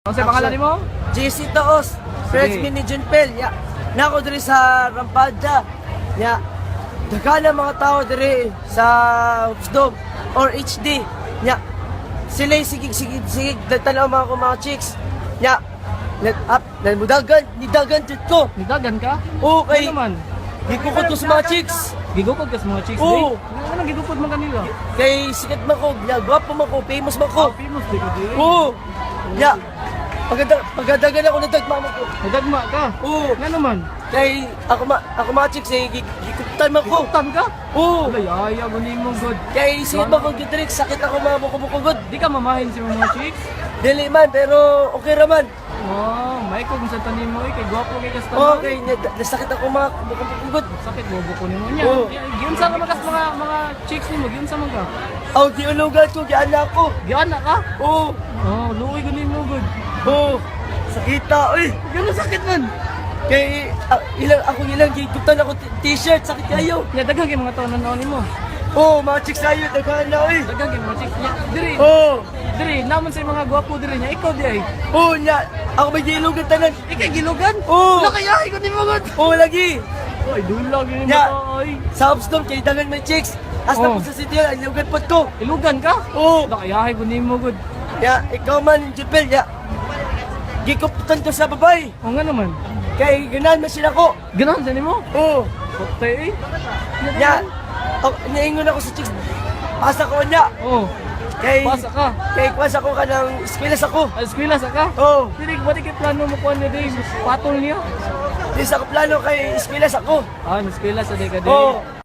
Ano sa pangalan nimo? JC Taos, friends Sige. mi ni Junpel. Ya, nako diri sa Rampada. Ya, daghan ang mga tao diri sa Hupsdom or HD. Ya, sila sigig sigig sigig tanaw mga ko mga chicks. Ya, let up, mudagan, nidagan jud ko. Nidagan ka? Okay. Ano naman? Gikukot ko sa mga chicks. Gigukod ka sa mga chicks, Oo. di? Ano gigukod man kanila? Kay sikat man ko, ya, gwapo man ko, famous man ko. Ah, famous di ka di. Oo. Ya, pagadagan ako nadagma man ko. Nadagma ka? Oo. Nga naman? Kay ako mga chicks eh, gikuptan man ko. Giguktan ka? Oo. Alay, ayaw mo god. Kay sige ba kung gitrik, sakit ako mga buko-buko god. Di ka mamahin sa mga chicks? Dili man, pero okay raman. Oh, may kung sa tanim mo eh, kay gwapo kay ka sa tanan. Okay, nasakit ako mga buko-buko god. Sakit bobo ko nimo niya. Oo. Giunsa ka man kas mga chicks nimo, giunsa man ka? Aw, giulugan ko, giana ko. Giana ka? Oo, Oh, luoy ko nimo god. oo. Sakita, uy. Gano sakit man? Kay ilang ako ilang giguptan ako t-shirt, sakit kayo. Nya daghan kay mga tao nanaw nimo. Oo, mga chicks ayo, daghan na, uy. Daghan kay mga chicks. Nya diri. Oo, Diri naman sa mga gwapo diri nya ikaw di ay. oo, nya. Ako may giulugan tanan. Ikay gilugan? Oo. Wala kay ay ko nimo god. Oo, lagi. Oy, dulag yun Nya. mo ay. Sa Upstorm, kay daghan may chicks. Hasta Oo. po sa city, ang ilugan pod ko. Ilugan ka? Oo. Wala kay ay ko nimo god. Ya, ikaw man, Jupel, ya. Gikuptan ko sa babae. O nga naman. Kay ganan man sila ko. Ganahan sa nimo? Oo. Patay eh. Ya, oh, niingon ako sa chicks. Pasa ko niya. Oh, Kay, pasa ka. Kay kwasa ko ka ng eskwilas ako. Ay, eskwela sa ka? Oo. Dili, ba di kay plano mo kuan niya di? Patol niya? Di sa ko plano kay eskwilas ako. Ah, eskwela sa di ka di. Oo.